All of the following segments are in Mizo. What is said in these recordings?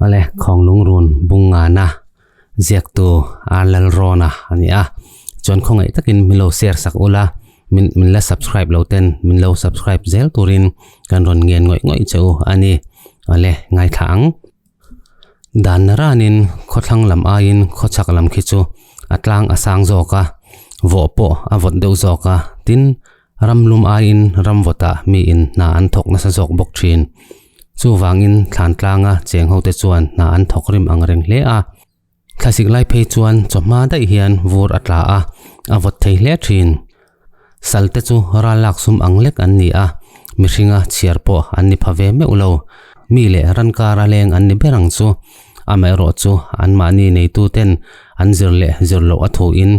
Awle, Khawnglungrun Bungngana ziaktu Ar Lalrawna a ni a, chuan khawngaih takin min lo share sak ula, min min la subscribe lo ten min lo subscribe zel turin kan rawn ngen ngawih ngawih che u a ni. Awle, ngaithla ang. Dan naranin khawthlang lam aiin khawchhak lam khi chu a tlang a sang zawk a, vawh pawh a vawt deuh zawk a, tin ram lum aiin ram vawtah miin hna an thawk nasa zawk bawk thin. Chuvangin thlan tlanga cheng hote chuan hna an thawk rim ang reng hle a. Thlasik lai phei chuan chawhma daih hian vur a tla a, a vawt thei hle thin. Sal te chu ral lak sum ang lek an ni a, mihringa chhiar pawh an ni pha ve meuh lo. Mi leh ran kara leng an ni ber ang chu. Amaherawh chu anmahni neitu ten an zir leh zir loh a thuin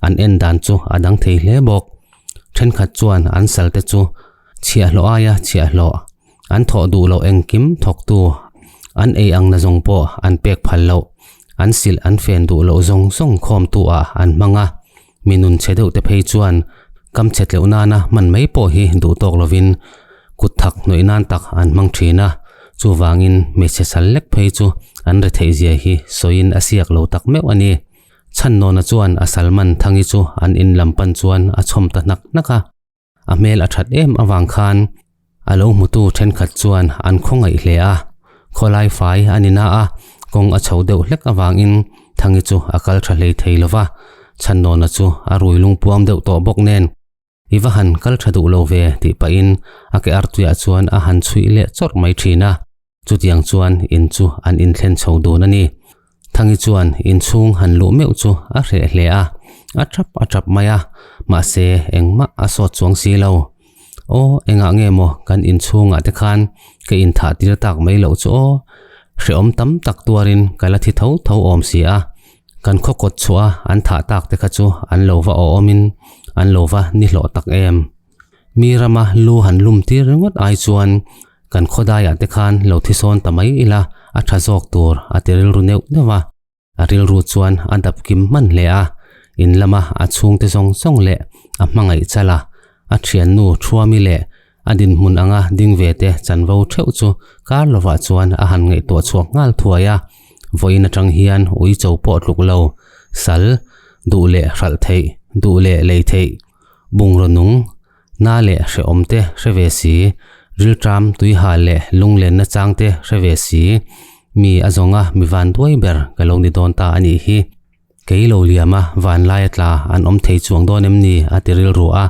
an en dan chu a dang thei hle bawk. Thenkhat chuan an sal te chu chhiahhlawh aia chhiahhlawh, an thawh duh loh engkim thawktu, an ei ang na zawng pawh an pek phal loh, an silh an fen duh loh zawng zawng khawmtu ah an hmang a. Mi nun chhe deuh te phei chuan kam chhe tleuh nana hman mai pawh hi duh tawk lovin kut thak hnawih nan tak an hmang thin a, chuvangin hmeichhe sal lek phei chu an retheih zia hi sawiin a siak lo tak meuh a ni. Chhannawna chuan a Salman Thangi chu an in lam pan chuan a chhawm ta hnak hnak a. A hmel a that em avang khan a lo hmutu thenkhat chuan an khawngaih hle a, khawlai fai a ni na a, kawng a chho deuh hlek avangin Thangi chu a kal tha hlei thei lo va, Chhannawna chu a rui lungpuam deuh tawh bawk nen i va han kal tha duh lo ve tih pahin a ke artuiah chuan a han chhuih leh chawrh mai thin a. Chutiang chuan in chu an inthlen chho dun a ni. Thangi chuan inchhung han luh meuh chu a hreh hle a, a tap a tap mai a, mahse engmah a sawt chuang si lo. Aw, engah nge maw kan inchhungah te khan ka inthah tir tak mai loh chu aw, hrehawm tam tak tuarin ka la thi tho tho awm si a, kan khaw kawt chhuah a an thah tak te kha chu an lo va awhawmin an lo va nihlawh tak em. Mi rama lu han lum tir ringawt ai chuan kan khawdaiah te khan lo thisawn ta mai ila a tha zawk tur a ti rilru neuh neuh a. A rilru chuan a dap kim hman hle a, in lama a chhungte zawng zawng leh a hmangaih chal a, a thiannu Thuami leh a dinhmun anga ding ve te chanvo theuh chu kar lovah chuan a han ngaihtuah chhuak nghal thuai a. Vawiin atang hian ui cho pawh tluk lo, sal, duh leh hralh theih, duh leh lei theih, Bungraw nung, na leh hrehawm te hre ve si, rilṭam tuihal leh lunglenna chang te hre ve si, mi a zawnga mi van duai ber ka lo ni dawn ta a nih hi. Kei lo liama van laia tla an awm thei chuang dawn em ni a ti rilru a,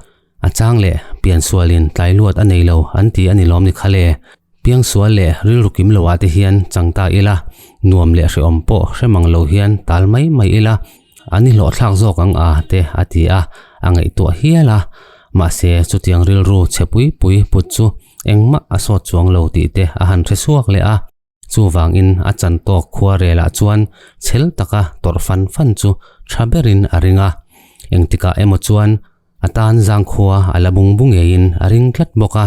a chang leh piansualin tlai luat a nei lo an ti a ni lawm ni kha le. Piangsual leh rilru kim loah te hian chang ta ila, nuam leh hrehawm pawh hre mang lo hian tal mai mai ila, an i hlawhthlak zawk ang a te a ti a, a ngaihtuah hial a. Mahse, chutiang rilru chhe pui pui put chu engmah a sawt chuang lo tih te a han hre chhuak leh a. Chuvangin a chan tawk khua relah chuan chhel taka tawrh fan fan chu tha berin a ring a. Engtikah emaw chuan a tan zangkhua a la bung bu ngeiin a ring tlat bawk a.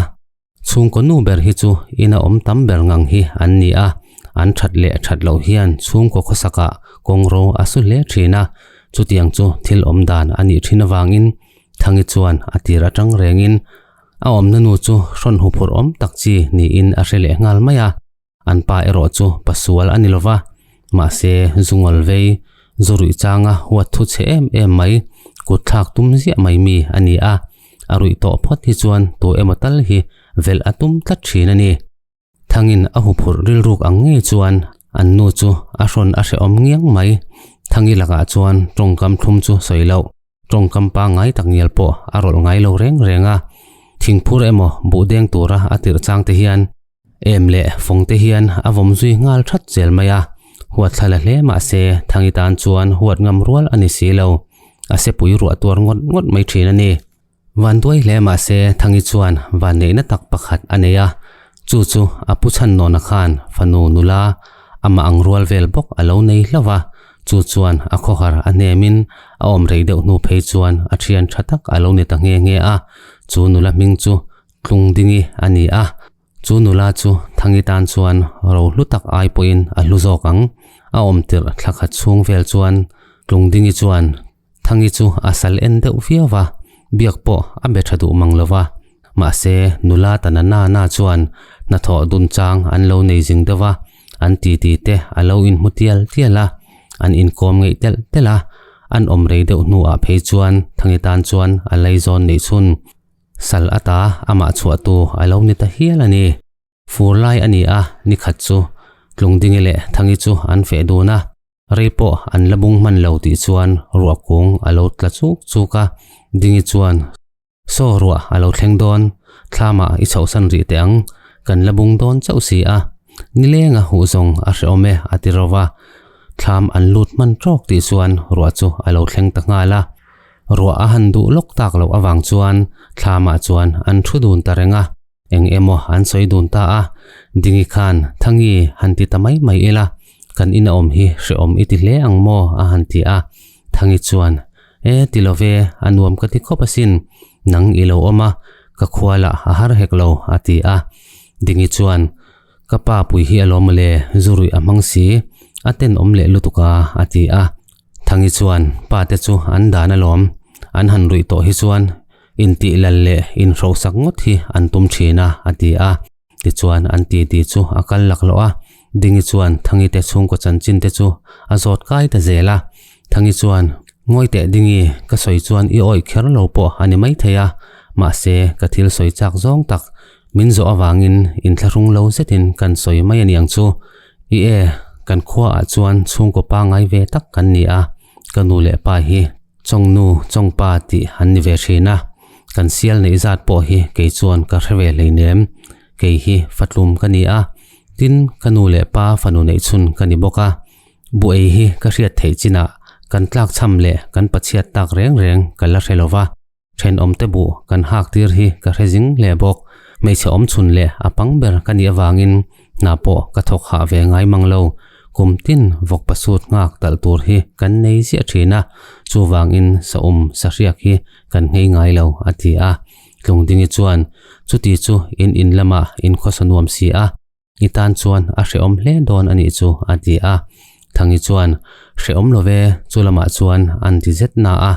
Chhungkaw nu ber hi chu ina awm tam ber ngang hi an ni a, an that leh that loh hian chhungkaw khawsakah kawngro a su hle thin a, chutiang chu thil awm dan a nih thin avangin Thangi chuan a tir atang rengin a awmna nu chu hrawn huphurh awm tak chi niin a hre leh nghal mai a. An pa erawh chu pasual a ni lo va, mahse zungawl vei, zu ruih changa huat thu chhe em em mai, kut thlak tum ziah mai mi a ni a, a ruih tawh phawt hi chuan tu emaw tal hi velh a tum tlat thin a ni. Thangin a huphurh rilruk ang ngei chuan an nu chu a hrawn a hrehawm ngiang mai. Thangi lakah chuan tawngkam thlum chu sawi loh, tawngkam pangngai tak ngial pawh a rawlh ngai lo reng reng a, thingphur emaw buhdeng tura a tirh chang te hian Em leh fawng te hian a vawm zui nghal that zel mai a, huat thla la hle mah se Thangi tan chuan huat ngam rual a ni si lo, a sepui ruah tuar ngawt ngawt mai thin a ni. Van duai hle mah se Thangi chuan van neihna tak pakhat a nei a, chu chu a pu chhan nawna khan fanu nula amah ang rual vel bawk a lo nei hlauh a, chu chuan a khawhar a hnemin a awm rei deuh hnu phei chuan a thian tha tak a lo ni ta nghe nghe a, chu nula hming chu Tlungdingi a ni a, chu nula chu Thangi tan chuan ro hlu tak ai pawhin a hlu zawk ang. A awm tirh thla khat chhung vel chuan Tlungdingi chuan Thangi chu a sal en deuh viau va, biak pawh a be tha duh mang lo va. Mahse, nula ta na na na chuan hnathawh dun chang an lo nei zing deuh va. An titi te a lo inhmu tial tial a, an inkawm ngeih telh telh a, an awm rei deuh hnuah phei chuan Thangi tan chuan a laizawn neih chhun sal ata amah chhuahtu a lo ni ta hial a ni. Fur lai a ni a, nikhat chu Tlungdingi leh Thangi chu an feh dun a, rei pawh an la bung hman lo tih chuan ruah kung a lo tla chuk chuk a, Dingi chuan Saw ruah a lo thleng dawn, thlamah i chhohsan rih teh ang, kan la bung dawn chauh si a, nilenga huh zawng a hrehawm e a ti ro va, thlam an lut hman tawk tih chuan ruah chu a lo thleng ta nghal a. Ruah a han duh lawk tak loh avang chuan thlamah chuan an thu dun ta reng a, eng emaw an sawi dun ta a, Dingi khan Thangi han ti ta mai mai ila, kan ina awm hi hrehawm i ti hle ang maw a han ti a, Thangi chuan E ti lo ve, a nuam ka ti khawp asin, nang i lo awm a, ka khua lah a har hek lo, a ti a. Dingi chuan, Ka pa pui hi a lawm mawle, zu ruih a hmang si, a tenawm leh lutuk a, a ti a. Thangi chuan, Pa te chu an dan alawm, an han ruih tawh hi chuan intih lal leh inhrosak ngawt hi an tum thin a, a ti a. Tichuan an titi chu a kal laklawh a, Dingi chuan Thangi te chhungkaw chanchin te chu a zawt kai ta zel a. Thangi chuan, Ngawi teh Dingi, ka sawi chuan i awih kher lo pawh a ni maithei a, mahse ka thil sawi chak zawng tak min zawh avangin inthlahrung lo zetin kan sawi mai a niang chu. I e, kan khuaah chuan chhungkaw pangngai ve tak kan ni a, ka nu leh pa hi Chawngnu, Chawngpa tih an ni ve thin a, kan sial neih zat pawh hi kei chuan ka hre ve hleinem. Kei hi fatlum ka ni a, tin ka nu leh pa fanu neih chhun ka ni bawk a. Buei hi ka hriat theih chinah kan tlak chham leh kan pachhiat tak reng reng ka la hre lo va, thenawmte buh kan hak tir hi ka hre zing hle bawk. Hmeichhe awm chhun leh a pang ber ka nih avangin hna pawh ka thawk hah ve ngai mang lo. Kum tin vawk pasut nghak talh tur hi kan nei ziah thin a, chuvangin saum sahriak hi kan nghei ngai lo, a ti a. Tlungdingi chuan, Chuti chu in in lamah in khawsa nuam si a, i tan chuan a hrehawm hle dawn a nih chu, a ti a. Thangi chuan, Hrehawm lo ve, chu lamah chuan an ti zet na a.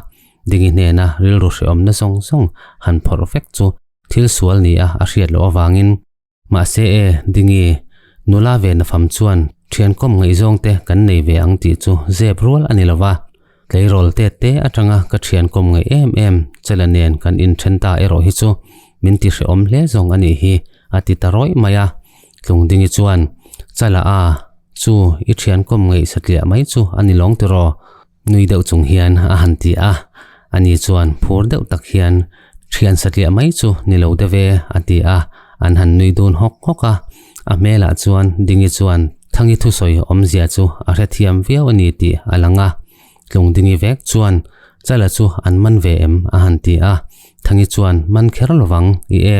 Dingi hnena rilru hrehawmna zawng zawng han phawrh vek chu thil sual nia a hriat loh avangin, Mahse e, Dingi, nula ve nafam chuan thian kawm ngaihzawng te kan nei ve ang tih chu zep rual a ni lo va. Tleirawl te te atanga ka thian kawm ngaih em em Chela nen kan inthen ta erawh hi chu min ti hrehawm hle zawng a nih hi, a ti ta rawih mai a. Tlungdingi chuan, Chala a, chu i thian kawm ngaih satliah mai chu a ni lawng tiraw? Nui deuh chung hian a han ti a, ani chuan phur deuh tak hian thian satliah mai chu ni lo deuh e a ti a, an han nui dun hawk hawk a. A hmelah chuan Dingi chuan Thangi thusawi awmzia chu a hrethiam viau a ni tih a lang a. Tlung Dingi vek chuan Chala chu an man ve em a han ti a, Thangi chuan man kher lovang i e,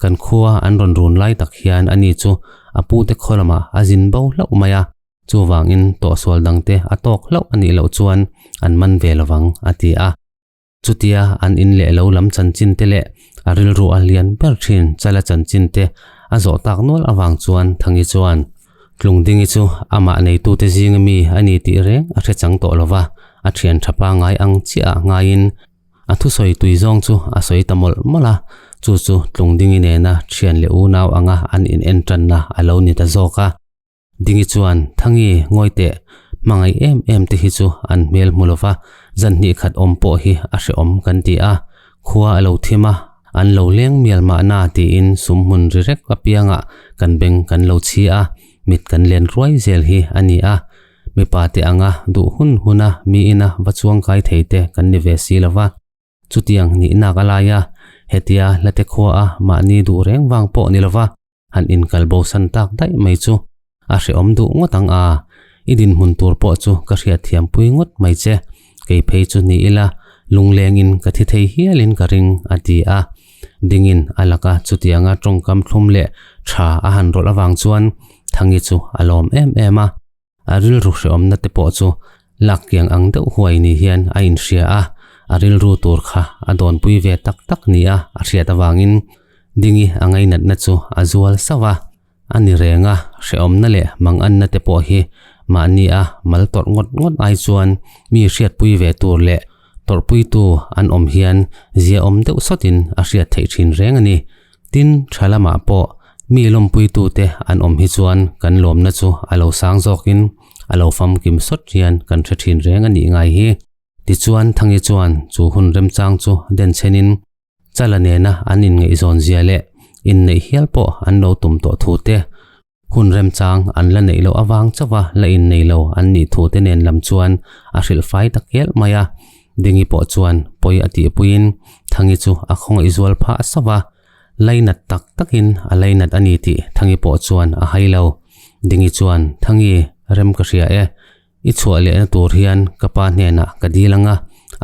kan khua an rawn run lai tak hian ani chu a pute khaw lamah a zin bo hlauh mai a. Chuvangin tawhsual dangte a tawk hlauh a nih loh chuan an man ve lovang, a ti a. Chutia an in leh lo lam chanchin te leh a rilru a lian ber thin Chala chanchin te a zawh tak nual avang chuan Thangi chuan Tlungdingi chu amah neitute zinga mi a ni tih reng a hre chang tawh lova, a thian tha pangngai ang chiah ah ngaiin A thusawi tui zawng chu a sawi ta mawlh mawlh a, chu chu Tlungdingi nena thian leh unau anga an in en tanna a lo ni ta zawk a. Dingi chuan, Thangi, ngawi teh, hmangaih em em te hi chu an hmel hmu lova, zan hnih khat awm pawh hi a hrehawm kan ti a, khua a lo thim a, an lo leng mial mahna tiin sum hmun ri rek apiangah kan beng kan lo chhi a, mit kan len ruai zel hi a ni a, mipa te anga duh hun huna mi ina va chuangkai thei te kan ni ve si lova. Chutiang nihnak a lai a, hetia hlate khua a mahni duh reng vang pawh ni lova, Han inkal bo san tak daih mai chu a hrehawm duh ngawt ang a, i dinhmun tur pawh chu ka hriatthiam pui ngawt mai che, kei phei chu ni ila lunglengin ka thi thei hialin ka ring a ti a. Dingin a laka chutianga tawngkam thlum leh tha a han rawlh avang chuan Thangi chu a lawm em em a. A rilru hrehawmna te pawh chu lak kiang ang deuh huai ni hian a inhria a, a rilru tur kha a dawnpui ve tak tak nia a hriat avangin Dingi a ngainatna chu a zual sauh a. A ni reng a, hrehawmna leh manganna te pawh hi mahni a mal tawrh ngawt ngawt ai chuan mi hriatpui ve tur leh tawrhpuitu an awm hian ziaawm deuh sawtin a hriat theih thin reng a ni. Tin, tha lamah pawh. Mi lawmpuitute an awm hi chuan kan lawmna chu a lo sang zawkin a lo famkim sawt hian kan hre thin reng a nih ngai hi. Tichuan Thangi chuan chu hun remchang chu denchhenin Chala nena an inngaihzawn zia leh inneih hial pawh an lo tum tawh thu te, hun remchang an la neih loh avang chauha la innei lo an nih thu te nen lam chuan a hrilh fai ta kelh mai a. Dingi pawh chuan pawi a tihpuiin Thangi chu a khawngaih zual phah sauh a. Lainat tak takin a lainat a ni tih Thangi pawh chuan a hai lo. Dingi chuan, Thangi, rem ka hria e. I chhuah lehna tur hian ka pa hnenah ka dil ang a,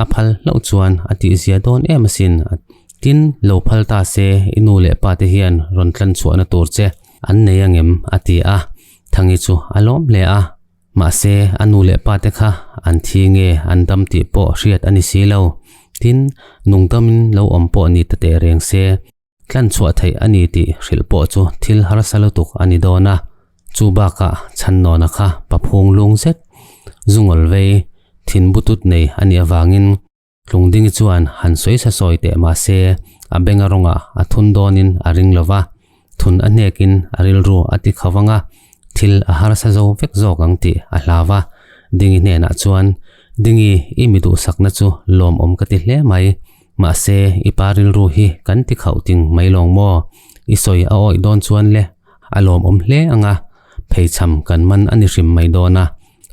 a phal hlauh chuan a tihzia dawn em asin. Tin, lo phal ta se i nu leh pa te hian rawn tlan chhuahna tur che an nei angem? a ti a. Thangi chu a lawm hle a. Mahse, a nu leh pa te kha an thi nge an dam tih pawh hriat a ni si lo. Tin, nungdamin lo awm pawh ni ta teh reng se. Tlan chhuah theih a ni tih hrilh pawh chu thil harsa lutuk a ni dawn a. Chu bakah chhannawna kha paphung lung zet, zungawl vei, thin butut nei a nih avangin Tlungdingi chuan han sawi sa sawi teh mah se a benga rawngah a thun dawnin a ring lo va, thun a hnekin a rilru a ti kho vang a, thil a harsa zo vek zawk ang tih a hlau a. Dingi hnenah chuan, Dingi, i mi duhsakna chu lawmawm ka ti hle mai. Mahse, i pa rilru hi kan ti khauh ting mai lawng maw? I sawi a awih dawn chuan le, a lawmawm hle ang a, pheichham kan man a ni hrim mai dawn a.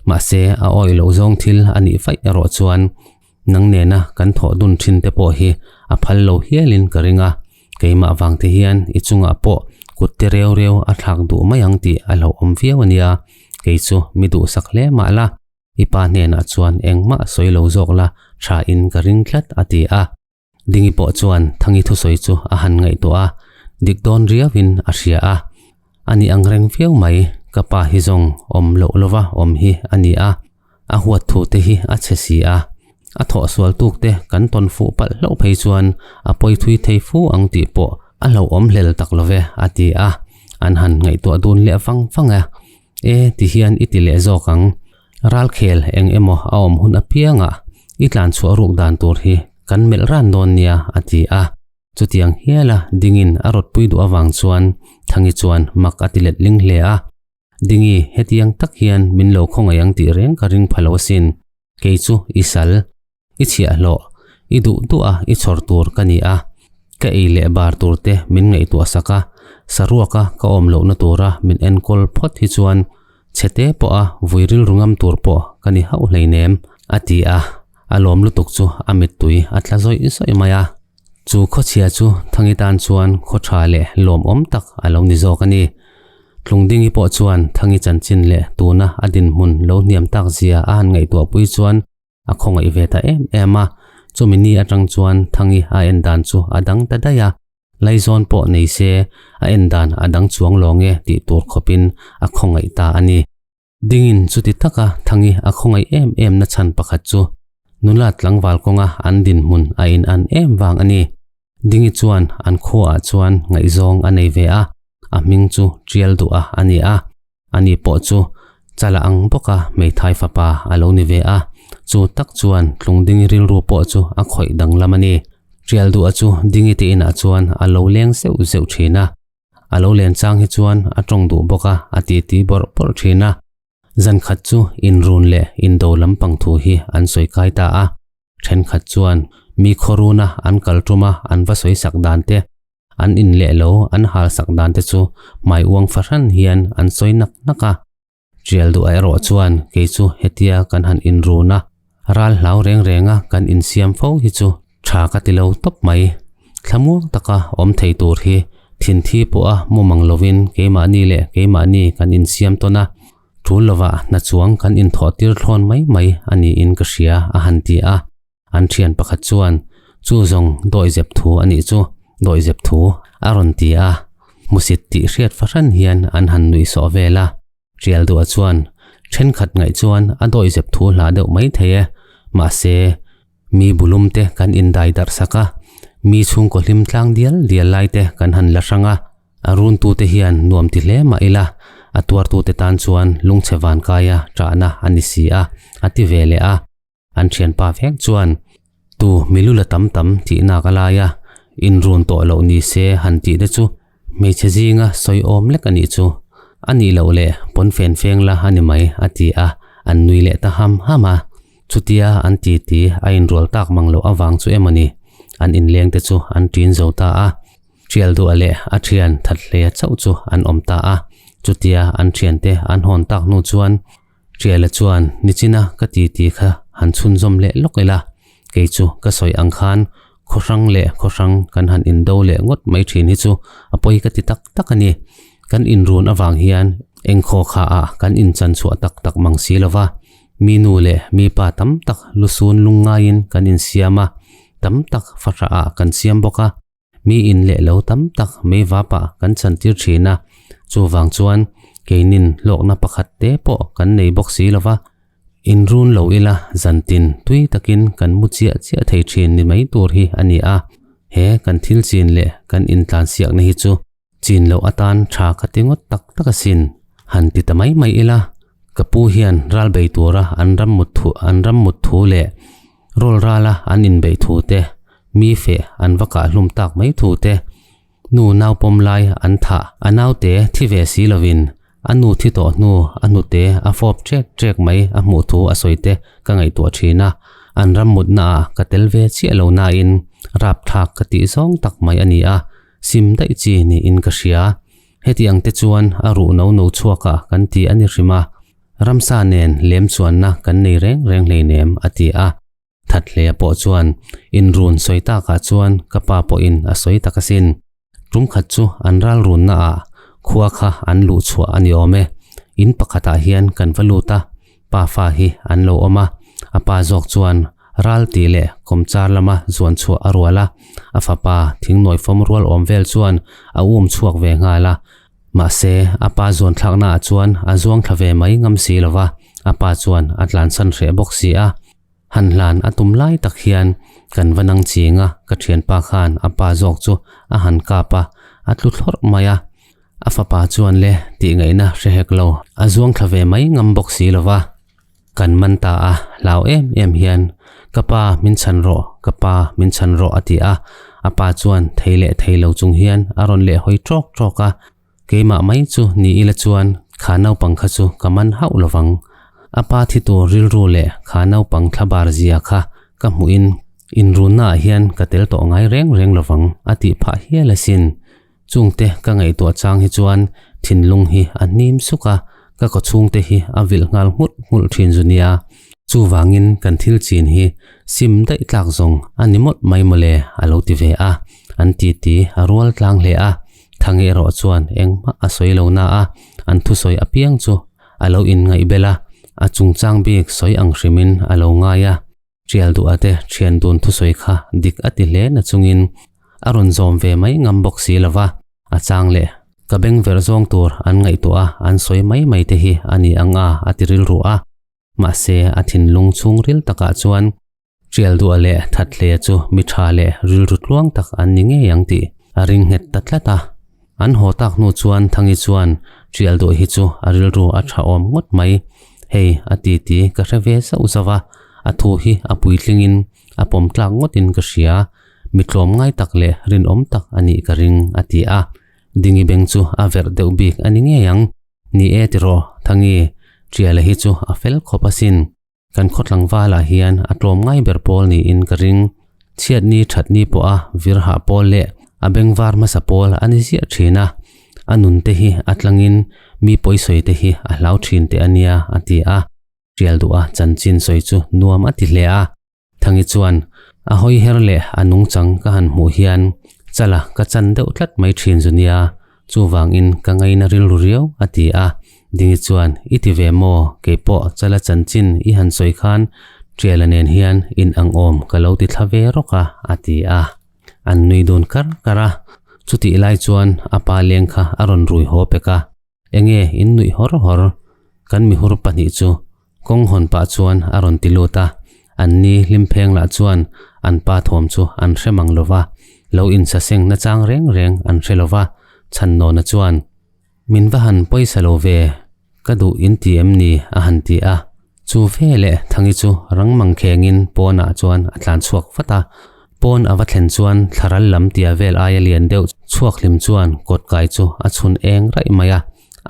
Mahse, a awih loh zawng thil a nih vaih erawh chuan nang nena kan thawh dun thin te pawh hi a phal lo hialin ka ring a, keimah vang te hian i chungah pawh kut te reu reu a thlak duh mai ang tih a hlauhawm viau a nia, kei chu mi duhsak hle mah la. I pa hnenah chuan engmah sawi lo zawk la tha in ka ring tlat a ti a. Dingi pawh chuan Thangi thusawi chu a han ngaihtuah a, dik dawn riau in a hria a. A ni ang reng viau mai, ka pa hi zawng awm loh lova awm hi a ni a, a huat thu te hi a chhe si a. A thawh sual tuk te kan tawn fuh palh hlauh phei chuan a pawi thui thei fu ang tih pawh a hlauhawm hlel tak love a ti a. An han ngaihtuah dun leh vang vang a. E, ti hian i ti leh zawk ang. Ralkhel eng emaw a awm hun apiangah i tlan chhuah ruk dan tur hi kan melh ran dawn nia, a ti a. Chutiang hiala Dingin a rawtpui duh avang chuan Thangi chuan mak a ti let ling hle a. Dingi, hetiang tak hian min lo khawngaih ang tih reng ka ring pha lo asin. Kei chu i sal. I chhiahhlawh, i duh duh a i chhawr tur ka ni a, ka ei leh bar tur te min ngaihtuah sak a, saruaka ka awm lohna tura min enkawl phawt hi chuan chhete pawha vui rilru ngam tur pawh ka ni hauh hleinem, a ti a, a lawm lutuk chu a mittui a tla zawih zawih mai a. Chu khawchhia chu Thangi tan chuan khaw tha leh lawmawm tak a lo ni zawk a ni. Tlungdingi pawh chuan Thangi chanchin leh tuna a dinhmun lo hniam tak zia a han ngaihtuahpui chuan A khawngaih ve ta em em a, chumi ni atang chuan Thangi a en dan chu a dang ta daih a, Laizawn pawh nei se a en dan a dang chuang lo nge tih tur khawpin a khawngaih ta a ni. Dingin chuti taka Thangi a khawngaih em em na chhan pakhat chu nula tlangval kawnga an dinhmun a in an em vang a ni. Dingi chuan an khuaah chuan ngaihzawng a nei ve a, a hming chu Tial Duha a ni a. Ani pawh chu chala ang bawka hmeithai fapa a lo ni ve a, chu tak chuan Tlungdingi rilru pawh chu a khawih danglam a ni. Tial Duha chu Dingi te inah chuan a lo leng zeuh zeuh thin a, a lo len chang hi chuan a tawng duh bawk a, a titi bawrh bawrh thin a. Zan khat chu inrun leh indo lampang thu hi an sawi kai ta a, thenkhat chuan mi khawruna an kal tuma an va sawi sak dan te, an in leh lo an hal sak dan te chu hmai uang fahran hian an sawi nak nak a. Tial duh erawh chuan kei chu hetia kan han inrun a, ral hlau reng reng a kan insiam fo hi chu tha ka ti lo tawp mai. Thlamuang taka awm thei tur hi thinthi pawha mumang lovin keimahni leh keimahni kan insiam tawn a, tul lovah hna chuang kan inthawh tir thlawn mai mai a niin ka hria a han ti a. An thian pakhat chuan, Chu zawng dawihzep thu a nih chu, dawihzep thu a rawn ti a. Hmusit tih hriat fahran hian an han nuih sawh vel a. Tial duah chuan, Thenkhat ngaih chuan a dawihzep thu hla deuh mai thei e, mahse, mi bulum te kan indai darh sak a, mi chhungkaw hlim tlang dial dial lai te kan han la hrang a, a runtute hian nuam ti hle mah ila, a tuartute tan chuan lungchhe vankaia ṭahna a ni si a, a ti ve leh a. An thianpa vek chuan, Tu milula tam tam tih nak a lai a, inrun tawh loh ni se han tih te chu Hmeichhe zinga sawi awm lek a nih chu. A nih loh leh pawnfen feng la a ni mai, a ti a, an nui leh ta ham ham a. Chutia an titi a inrual tak mang loh avang chu emaw ni, an inleng te chu an ṭin zo ta a. Ṭial duah leh a ṭhian that hle chauh chu an awm ta a. Chutia an ṭhiante an hawn tak hnu chuan Ṭiala chuan nichina ka titi kha han chhunzawm leh lawk ila, kei chu ka sawi ang khan khaw hrang leh khaw hrang kan han indo leh ngawt mai ṭhin hi chu a pawi ka ti tak tak a ni. Kan inrun avang hian eng khaw khaah kan inchan chhuah tak tak mang si lo va, mi nu leh mi pa tam tak lusun lungngaiin kan insiam a, tam tak fahrahah kan siam bawk a. Mi in leh lo tam tak mei vapah kan chantir thin a, chuvang chuan keinin hlawkna pakhat te pawh kan nei bawk si lo va, inrun lo ila zantin tui takin kan mu chiah chiah thei thin ni mai tur hi a ni a, he kan thil chin leh kan intlansiakna hi chu Chin loh atan tha ka ti ngawt tak tak asin, han ti ta mai mai ila, ka pu hian ral bei tura an ram mut thu an ram mut thu leh rawl rala an inbeih thu te, mi feh an va kah hlum tak mai thu te, nu nau pawm lai an thah a naute thi ve si lovin a nu thi tawh hnu a hnute a fawp ṭek ṭek mai a hmuh thu a sawi te ka ngaihtuah ṭhin a, an ram mutnaah ka tel ve chiah lo nain rapthlak ka tih zawng tak mai a ni a. Sim daih chi niin ka hria. Heti ang te chuan a ruh no no chhuak a kan ti a ni hrim a, ramsa nen lem chuanna kan nei reng reng hleinem a ti a. Thathlea pawh chuan inrun sawi takah chuan ka pa pawhin a sawi tak asin. Tum khat chu an ral runna ah khua kha an luh chhuah a ni awm e. In pakhatah hian kan va lut a, pa fa hi an lo awm a, a pa zawk chuan Ral tih leh kawmchar lama zuan chhuah a rual a, a fapa thingnawi fawm rual awm vel chuan a um chhuak ve nghal a. Mahse, a pa zuan thlaknaah chuan a zuang thla ve mai ngam si lo va, a pa chuan a tlansan hreh bawk si a. Han hlan a tum lai tak hian kan va nang ching a, ka thianpa khan a pa zawk chu a han kap a, a tlu thlawrh mai a. A fapa chuan le tih ngaihna hre hek lo, a zuang thla ve mai ngam bawk si lo va. Kan man ta a, hlau em em hian, Ka pa, min chhan rawh, ka pa, min chhan rawh a ti a. A pa chuan thei leh thei lo chung hian a rawn leh hawi ṭawk ṭawk a. Keimah mai chu ni ila chuan kha naupang kha chu ka man hauh lovang. A pa thi tur rilru leh kha naupang thlabar zia kha ka hmuhin inrunnaah hian ka tel tawh ngai reng reng lovang a tih phah hial asin. Chungte ka ngaihtuah chang hi chuan thinlung hi a hnim suk a, ka kawchhungte hi a vilh nghal nghulh nghulh thin zu nia. Chuvangin kan thil chin hi sim daih tlak zawng a ni mawlh mai mawle a lo ti ve a, an titi a rual tlang hle a. Thangi erawh chuan engmah a sawi lo na a, an thusawi apiang chu a lo inngaihbel a, a chungchang bik sawi ang hrimin a lo ngai a. Ṭial duh ate ṭhian dun thusawi kha dik a ti hle na chungin a rawn zawm ve mai ngam bawk si lo va, a chang leh ka beng verh zawng tur an ngaihtuah a an sawi mai mai te hi a ni ang a a ti rilru a. Mahse a thinlung chhungril takah chuan ṭial duah leh that hle chu mi ṭha leh rilru tluang tak an ni ngei ang tih a ring nghet ta tlat a. An haw tak hnu chuan Thangi chuan ṭial duah hi chu a rilru a ṭha awm ngawt mai. Hei a ti ti ka hre ve zauh zauh a, a thu hi a puitlingin a pawm tlak ngawtin ka hria. Mi tlawm ngai tak leh rinawm tak a nih ka ring a ti a. Dingi beng chu a verh deuh bik a ni ngei ang. Ni e tiraw Thangi, ṭiala hi chu a fel khawp asin. Kan khaw tlangvalah hian a tlawm ngai ber pawl niin ka ring. Chhiatni thatni pawha vir hah pawl leh a bengvar hmasa pawl a ni ziah thin a. A nunte hi a tlangin mi pawisawi te hi a hlau thin teh a nia a ti a. Tial duha chanchin sawi chu nuam a ti hle a. Thangi chuan a hawi her leh a nungchang ka han hmuh hian chala ka chan deuh tlat mai thin zu nia. Chuvangin ka ngaina rilru riau a ti a, Dingi chuan i ti ve maw, keipawh chala chanchin i han sawi khan Ṭiala nen hian in ang awm ka lo ti thla ve rawk a a ti a. An nui dun kar kar a, chutih lai chuan a pa leng kha a rawn rui haw pek a, Enge in nuih hawr hawr? Kan mihur pahnih chu kawng hawn pah chuan a rawn ti lut a, an ni hlim pheng lah chuan an pa thawm chu an hre mang lo va, lo insaseng nachang reng reng an hre lo va, Chhannawna chuan, Min va han pawisa lo ve, ka duh in ti em ni? a han ti a, chu ve leh Thangi chu rang mang khengin pawnah chuan a tlan chhuak vat a. Pawn a va thlen chuan thlaral lam tia vel aia lian deuh chhuak hlim chuan kawt kai chu a chhun eng raih mai a,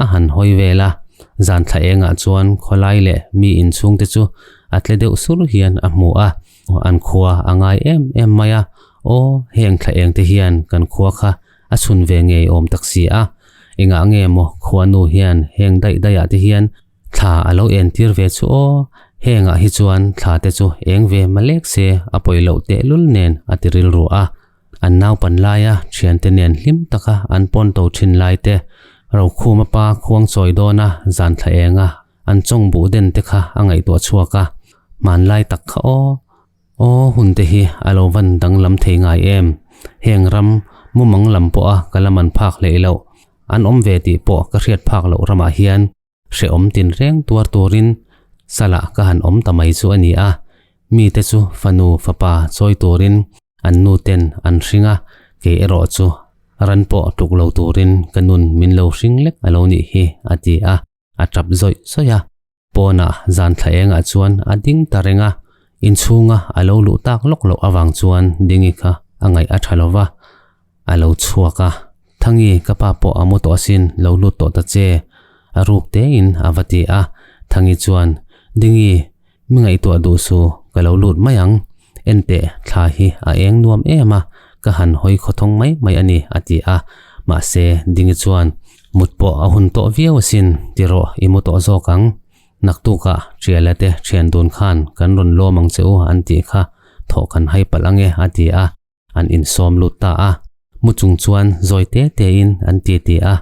a han hawi vel a. Zan thla engah chuan khawlai leh mi inchhungte chu a tle deuh sur hian a hmu a, an khua a ngai em em mai a, Aw, heng thla engte hian kan khua kha a chhun ve ngei awm tak si a, engah nge maw khuanu hian heng daih daihah te hian Thla a lo entir ve chu aw, hengah hi chuan thla te chu eng ve malek se a pawi loh tehlul nen a ti rilru a. An naupan laia thiante nen hlim taka an pawn to thin lai te, Rokhuma pa khuang chawi dawna zan thla enga an chawng buh den te kha a ngaihtuah chhuak a, hmanlai tak kha aw. Aw hun te hi a lo van danglam thei ngai em? Heng ram mumang lam pawha ka la man phak hleih loh, an awm ve tih pawh ka hriat phak loh ramah hian hrehawm tinreng tuar turin salah ka han awm ta mai chu a ni a, mite chu fanu fapa chawi turin an nu ten an hring a, kei erawh chu ran pawh tluk lo turin ka nun min lo hring lek a lo nih hi a ti a, a tap zawih zawih a. Pawnah zan thla engah chuan a ding ta reng a, inchhunga a lo luh tak lawk loh avang chuan Dingi kha a ngaih a tha lo va, a lo chhuak a. Thangi, ka pa pawh a mu tawh asin, lo lut tawh ta che, a ruk tein a va ti a. Thangi chuan, Dingi, mi ngaihtuah duh su, ka lo lut mai ang. Enteh, thla hi a eng nuam em a, ka han hawi khawthawng mai mai a ni, a ti a. Mahse, Dingi chuan, Mut pawh a hun tawh viau asin, ti rawh, i mu tawh zawk ang. Naktukah Triala te thian dun khan kan rawn lawm ang che u an tih kha thawh kan hai palh ang e, a ti a. An insawm lut ta a. Mu chung chuan zawi te tein an ti ti a.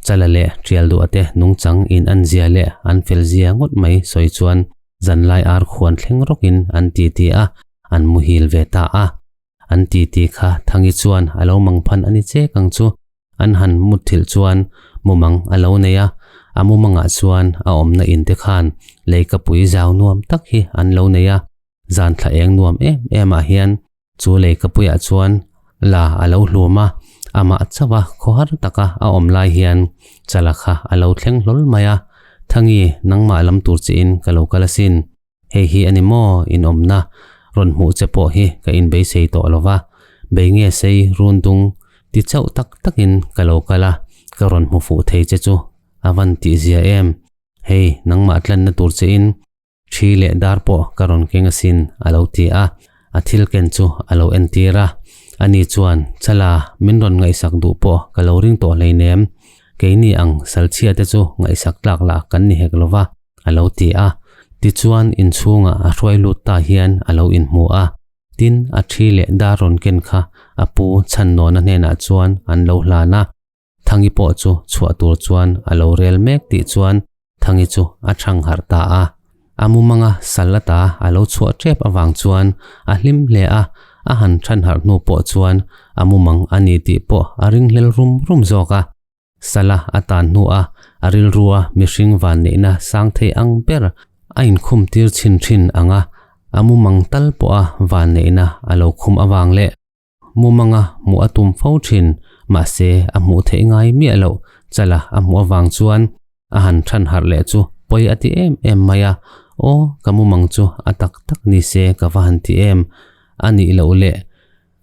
Chala leh Trial duah te nungchang in an zia leh an fel zia ngawt mai sawi chuan zanlai ar khuan thleng rawkin an ti ti a, an muhil ve ta a. An ti ti kha Thangi chuan a lo mangphan a ni chek ang chu. An han mutthilh chuan mumang a lo nei a, a mumangah chuan a awmna in te khan leikapui zau nuam tak hi an lo nei a, zan thla eng nuam em em ah hian chu leikapuiah chuan la a lo hlum a, amah chauh a khawhar taka a awm lai hian chala kha a lo thleng hlawl mai a, Thangi, nangmah lam tur chiin ka lo kal asin. Hei hi a ni maw in awmna rawn hmuh che pawh hi ka inbeisei tawh lo va, bei nge sei run dung ti chauh tak takin ka lo kal a, ka rawn hmu fuh thei che chu a van tihzia em. Hei nangmah tlanna tur chein thi leh dar pawh ka rawn keng asin a lo ti a, a thil ken chu a lo entir a. Ani chuan, Chala, min rawn ngaihsak duh pawh ka lo ring tawh hleinem, keini ang salchhia te chu ngaihsak tlak lah kan ni hek lo va. A lo ti a. Tichuan inchhungah a hruai lut ta hian a lo inhmu a. Tin, a thi leh dar rawn ken kha a pu Chhannawna hnenah chuan an lo hlan a. Thangi pawh chu chhuah tur chuan a lo rel mek tih chuan Thangi chu a chhang harh ta a. A mumanga sal ata a lo chhuah tep avang chuan a hlim hle a, a han chhan harh hnu pawh chuan a mumang a ni tih pawh a ringhlel rum rum zawk a. Sala a tan hnu a, a rilrua mihring vanneihna sang thei ang ber a inkhum tir chhin thin ang a, a mumang tal pawha vanneihna a lo khum avang leh mumanga hmuh a tum fo thin, mahse a hmuh theih ngai miah loh chala a hmuh avang chuan a han than harh leh chu pawi a ti em em mai a, Aw, ka mumang chu a tak tak ni se ka va han ti em, a nih loh leh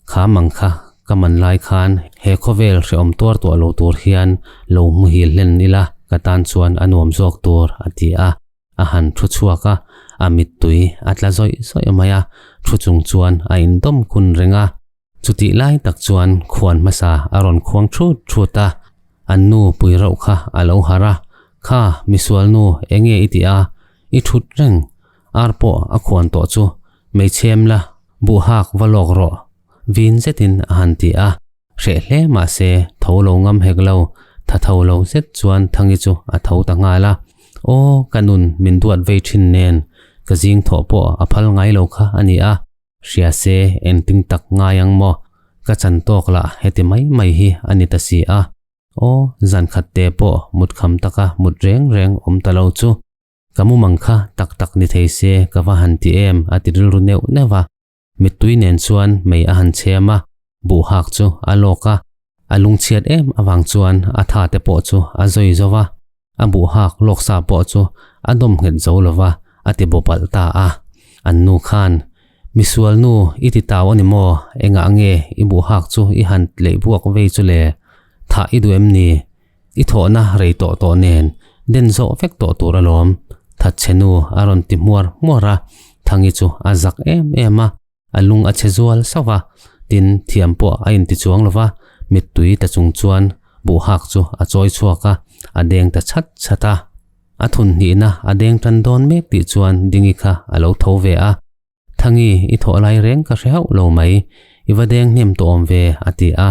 Kha mang kha ka man lai khan he khawvel hrehawm tuar tuah lo tur hian lo muhil hlen ila ka tan chuan a nuam zawk tur a ti a, a han thu chhuak a, a mittui a tla zawih zawih mai a, thu chung chuan a indawm kun reng a. Chutih lai tak chuan khuan hmasa a rawn khuang thut thut a, an nu pui rauh kha a lo harh a, Kha misual nu enge i tih a, i thut reng, ar pawh a khuan tawh chu meichhem la Buh hak va lawk rawh, vin zetin a han ti a, hreh hle mah se tho lo ngam hek lo, tha tho lo zet chuan Thangi chu a tho ta nghal a. Aw, ka nun min duat vei thin nen, ka zing thawh pawh a phal ngai lo kha a ni a, hria se engtin tak ngai ang maw, ka chan tawk lah heti mai mai hi a ni ta si a. Aw, zan khat te pawh mut kham taka mut reng reng awm ta lo chu. Ka mumang kha tak tak ni thei se ka va han ti em a ti rilru neuh neuh a. Mittui nen chuan mei a han chhem a, buh hak chu a lawk a. A lungchhiat em avang chuan a tha te pawh chu a zawi zo va, a buh hak lawk sa pawh chu a dawm nghet zo lo va a ti bawpalh ta a. An nu khan. Misual nu, i ti tau a ni maw? Engah nge i buh hak chu i han tleih buak vei chu le? Thah i duh em ni? I thawhna rei tawh tawh nen den zawh vek tawh tur alawm, thatchhe nu a rawn ti hmuar hmuar a, Thangi chu a zak em em a, a lung a chhe zual sauh a, tin thiam pawh a inti chuang lo va, mittui ta chung chuan buh hak chu a chawi chhuak a, a deng ta chhat chhat a. A thun hnihna a deng tan dawn mek tih chuan Dingi kha a lo tho ve a. Thangi, i thawh lai reng ka hre hauh lo mai, i va deng hnem tawh awm ve, a ti a.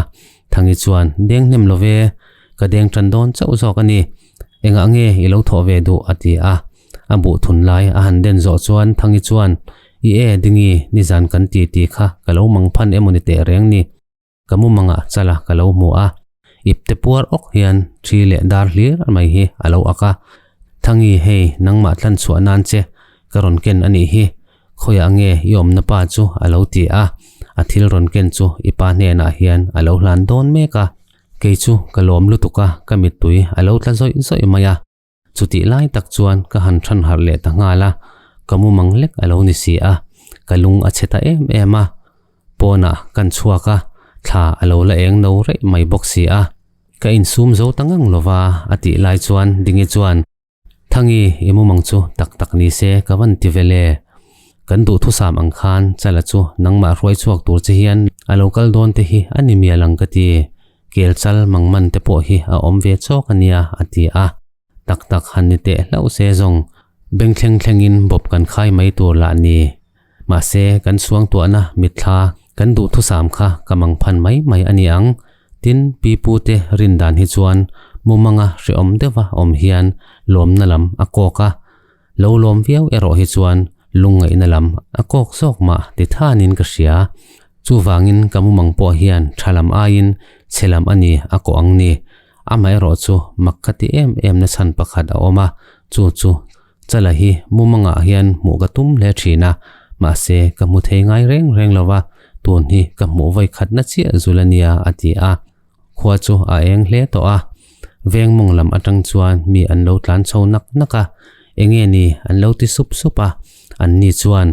Thangi chuan, Deng hnem lo ve, ka deng tan dawn chauh zawk a ni. Engah nge i lo thawh ve duh? a ti a. A buh thun lai a han den zawh chuan Thangi chuan, I e, Dingi, nizan kan ti ti kha ka lo mang phan emaw ni teh reng ni. Ka mumangah chala ka lo hmu a, ipte puar awk hian thi leh dar hlir mai hi a lo ak a. Thangi, hei nangmah tlan chhuah nan che ka rawn ken a nih hi, khawiah nge i awmna pa chu a lo ti a, a thil rawn ken chu i pa hnenah hian a lo hlan dawn mek a. Kei chu ka lawm lutuk a, ka mittui a lo tla zawih zawih mai a. Chutih lai tak chuan ka han than harh leh ta nghal a, ka mumang lek a lo ni si a, ka lung a chhe ta em em a. Pawnah kan chhuak a, thla a lo la eng no reih mai bawk si a. Ka insum zo ta ngang lo va, a tih lai chuan Dingi chuan, Thangi, i mumang chu tak tak ni se ka van ti vel e. Kan duhthusam ang khan Chala chu nangmah hruai chhuak tur che hian a lo kal dawn te hi a ni mial ang ka ti. Kel chal mang man te pawh hi a awm ve chawk a nia, a ti a. Tak tak han ni teh hlauh se zawng, beng thleng thlengin bawp kan khai mai tur lah ni. Mahse, kan suangtuahna mitthla kan duhthusam kha ka mang phan mai mai a ni ang. Tin, pi pu te rin dan hi chuan mumanga hrehawm deuha awm hian lawmna lam a kawk a. Lo lawm viau erawh hi chuan lungngaihna lam a kawk zawk mah ti thanin ka hria. Chuvangin ka mumang pawh hian tha lam aiin chhe lam a ni a kawh ang ni. Amaherawh chu mak ka ti em em na chhan pakhat a awm a, chu chu Chala hi mumangah hian hmuh ka tum hle thin a, mahse ka hmu thei ngai reng reng lo va, tun hi ka hmuh vawi khatna chiah zul a nia a ti a. Khua chu a eng hle tawh a, veng mawng lam atang chuan mi an lo tlan chho nak nak a, enge ni an lo ti sup sup a, an ni chuan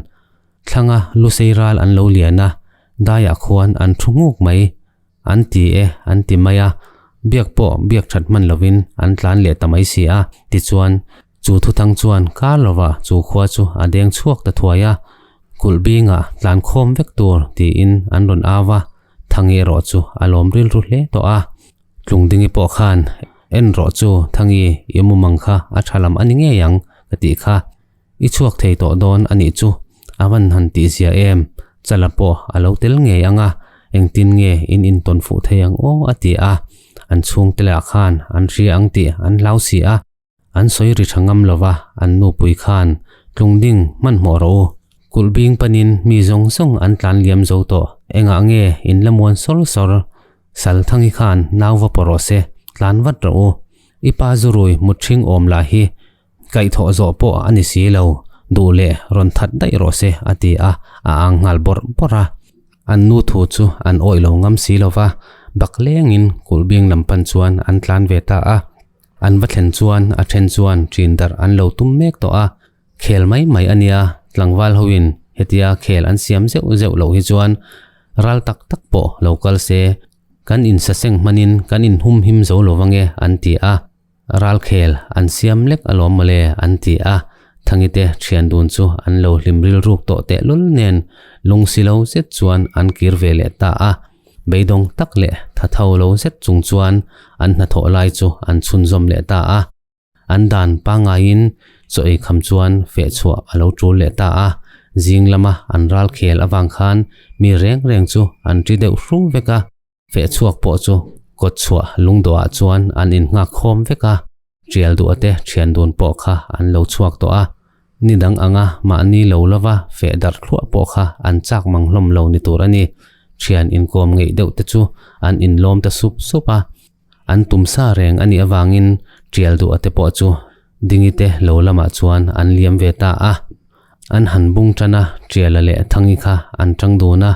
thlanga lusei ral an lo lian a, daiah khuan an thu nguk mai, an ti e an ti mai a, biak pawh biak that hman lovin an tlan leh ta mai si a, tichuan chu thuthang chuan kar lova chu khua chu a deng chhuak ta thuai a, kulh bingah tlan khawm vek tur tiin an rawn au a. Thangi erawh chu a lawm rilru hle tawh a, Tlungdingi pawh khan en rawh chu Thangi i mumang kha a tha lam a ni ngei ang ka tih kha, i chhuak thei tawh dawn a nih chu a van han tih zia em, Chala pawh a lo tel ngei ang a, engtin nge in intawn fuh thei ang aw a ti a, an chhungte lah khan an hria ang tih an hlau si a. An sawi ri tha ngam lova, an nupui khan Tlungding hmanhmawh rawh u. Kulh bing panin mi zawng zawng an tlan liam zo tawh. Engah nge in la muan sawr sawr? Salthangi khan nau va pawh rawh se, tlan vat rawh u. I pa zurui mutthing awm lah hi kaihthawh zawh pawh a ni si lo, duh leh rawn that daih rawh se a ti a, a ang nghal bawrh bawrh a. An nu thu chu an awih lo ngam si lova, bak lengin kulh bing lam pan chuan an tlan ve ta a. An va thlen chuan a then chuan ṭin darh an lo tum mek tawh a, khel mai mai a nia, tlangval hoin hetia khel an siam zeuh zeuh loh hi chuan ral tak tak pawh lo kal se, kan insaseng hmanin kan inhum him zo lo vange an ti a, ral khel an siam lek alawm mawle an ti a, Thangite ṭhian dun chu an lo hlim rilruk tawh tehlul nen lungsi lo zet chuan an kir ve leh ta a. Beidawng tak leh tha tho lo zet chung chuan an hnathawh lai chu an chhunzawm leh ta a. An dan pangaiin chaw ei kham chuan feh chhuah a lo tul leh ta a. Zing lama an ral khel avang khan mi reng reng chu an ṭi deuh hru vek a. Feh chhuak pawh chu kawt chhuah lungdawhah chuan an innghak khawm vek a. Tial duh te thian dun pawh kha an lo chhuak tawh a, ni dang anga mahni lo lova feh darh thluah pawh kha an chak mang hlawm lo ni tur a ni. Thian inkawm ngeih deuh te chu an inlawm ta sup sup a, an tum sa reng a nih avangin tial duh te pawh chu Dingi te lo lamah chuan an liam ve ta a. An han bung tan a, Tiala leh Thangi kha an tang dun a,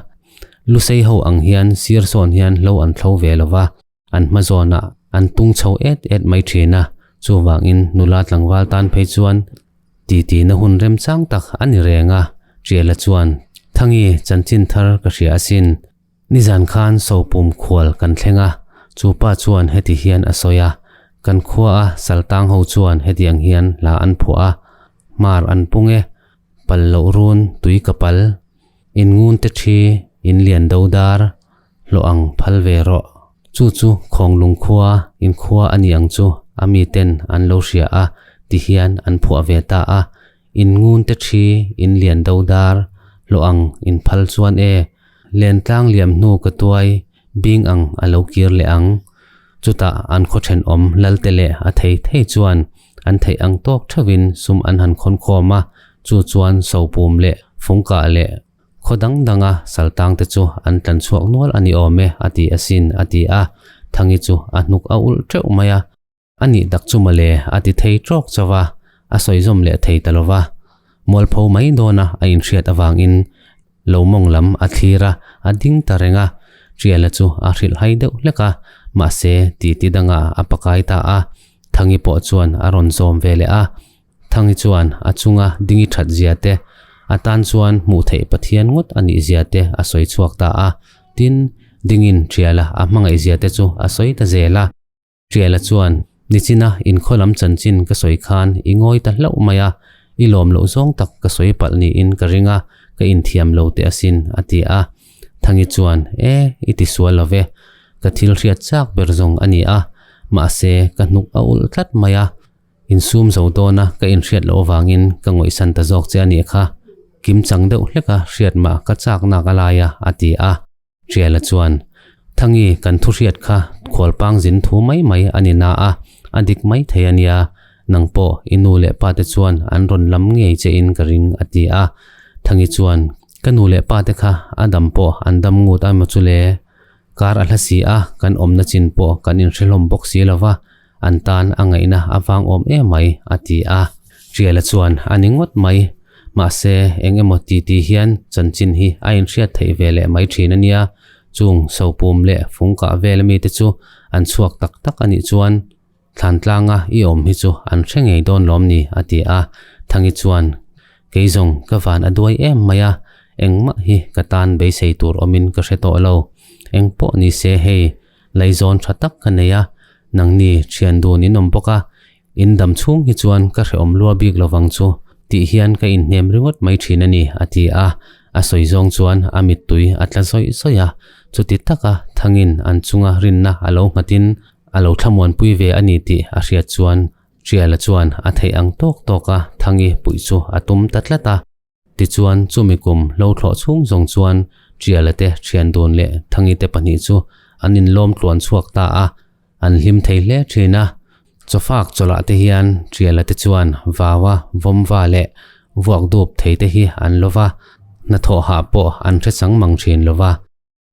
Lusei ho ang hian sir sawn hian hlo an thlo ve lova, An hma zawnah an tung chho et et mai thin a, chuvangin nula tlangval tan phei chuan titi na hun remchang tak a ni reng a, Tiala chuan. Thangi chanchin thar ka hria asin. Nizan khan Sopum khual kan thleng a, chu pa chuan heti hian a sawi a, Kan khua a saltang ho chuan hetiang hian hla an phuah a, Hmar an pung e, pal loh run tui ka pal, in ngun te thi, in lian do dar, hlawh ang phal ve rawh. Chu chu Khawnglung khua, in khua a ni ang chu a mi ten an lo hria a ti hian an phuah ve ta a, In ngun te thi, in lian do dar, hlawh ang in phal chuan e, Lentlang liam hnu ka tuai bing ang a lo kir leh ang. Chutah an khaw thenawm Lalte leh a thei thei chuan an theih ang tawk theuhin sum an han khawn khawm a, chu chuan Sopum leh Fungkah leh khaw dang danga saltang te chu an tlan chhuak nual a ni awm e a ti asin a ti a, Thangi chu a hnuk a ulh teuh mai a. A nih tak chu mawle a ti thei tawk chauh a, a sawi zawm leh thei ta lo va. Mualpho mai dawna a inhriat avangin lo mawng lam a thlir a, a ding ta reng a. Ṭiala chu a hrilh hai deuh hlek a, mahse titi dangah a pakai ta a. Thangi pawh chuan a rawn zawm ve leh a. Thangi chuan a chunga dingi that zia te, a tan chuan hmuh theih Pathian ngawt a nih zia te a sawi chhuak ta a. Tin, dingin Ṭiala a hmangaih zia te chu a sawi ta zel a. Ṭiala chuan, Nichina inkhaw lam chanchin ka sawi khan i ngawi ta hlauh mai a, i lawm loh zawng tak ka sawi palh niin ka ring a, ka inthiam lo teh asin, a ti a. Thangi chuan, E, i ti sual lo ve. Ka thil hriat chak ber zawng a ni a, mahse ka hnuk a ulh tlat mai a. Insum zo dawna ka inhriat loh avangin ka ngawihsan ta zawk che a nih kha. Kim chang deuh hleka hriat mah ka chak nak a lai a, a ti a. Ṭiala chuan, Thangi, kan thu hriat kha khualpang zin thu mai mai a ni na a, a dik mai thei a nia. Nang pawh i nu leh pa te chuan an rawn lam ngei che in ka ring, a ti a. Thangi chuan, Ka nu leh pa te kha a dam pawh an dam ngut a emaw chu le? Kar a hla si a, kan awmna chin pawh kan inhre hlawm bawk si lo va, an tan a ngaihna a vang awm em mai, a ti a. Ṭiala chuan, A ni ngawt mai. Mahse, eng emaw ti ti hian chanchin hi a inhriat theih ve leh mai ṭhin a nia. Chung sopum leh fungkah vel mite chu an chhuak tak tak a nih chuan Thlantlanga i awm hi chu an hre ngei dawn lawm ni, a ti a. Thangi chuan, Kei zawng ka van a duai em mai a, engmah hi ka tan beisei tur awmin ka hre tawh lo. Eng pawh ni se hei, Laizawn tha tak ka nei a, nangni thian dun in awm bawk a, in dam chhung hi chuan ka hrehawm lua bik lovang chu tih hian ka inhnem ringawt mai thin a ni, a ti a. A sawi zawng chuan a mittui a tla zawih zawih a, chuti taka thangin an chunga rinna a lo nghatin a lo thlamuanpui ve a ni tih a hriat chuan Ṭiala chuan a theih ang tawk tawka Thangi puih chu a tum ta tlat a. Tichuan, chumi kum lo thlawh chhung zawng chuan Ṭiala te ṭhian dun leh Thangi te pahnih chu an inlawm tluan chhuak ta a, an hlim thei hle ṭhin a. Chawfak chawlhah te hian Ṭiala te chuan vaua vawmva leh vuak dup thei te hi an lo va, hnathawh hah pawh an hre chang mang ṭhin lo va.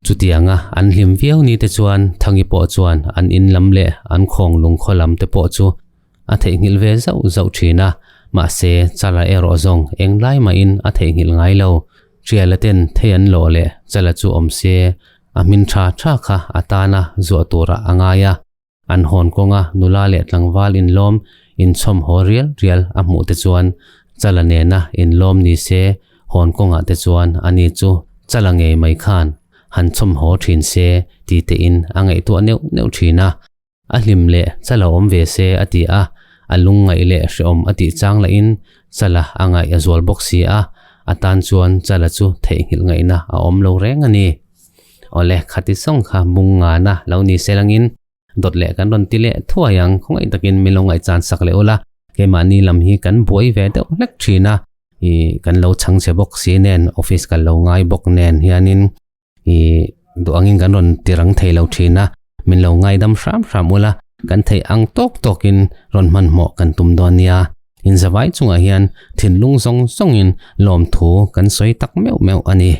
Chutianga an hlim viau ni te chuan Thangi pawh chuan an in lam leh an khawng lungkhaw lam te pawh chu a theihnghilh ve zauh zauh thin a, mahse Chala erawh zawng englai mahin a theihnghilh ngai lo. Ṭiala ten thei an lawh leh Chala chu awm se a hmin tha tha kha a tana zuah turah a ngai a. An hawn kawnga nula leh tlangval inlawm inchhawm haw rial rial a hmuh te chuan Chala nena inlawm ni se hawn kawngah te chuan ani chu Chala ngei mai khan han chhawm haw thin se ti tein a ngaihtuah neuh neuh thin a. A hlim leh Chala awm ve se a ti a, a lungngaih leh hrehawm a tih chang lahin Chala a ngaih a zual bawk si a, a tan chuan Chala chu theihnghilh ngaihna a awm lo reng a ni. Awle, khati sawng kha bung ngana lo ni se langin dawt leh kan rawn ti leh thuai ang, khawngaih takin min lo ngaihchan sak leh ula, keimahni lam hi kan buai ve deuh hlek thin a, ih kan lo chhang che bawk si nen, office kan lo ngai bawk nen hianin ih duh angin kan rawn ti rang thei lo thin a, min lo ngaidam hram hram ula, kan theih ang tawk tawkin rawn hmanhmawh kan tum dawn nia. Inzavai chungah hian thinlung zawng zawngin lawmthu kan sawi tak meuh meuh a ni.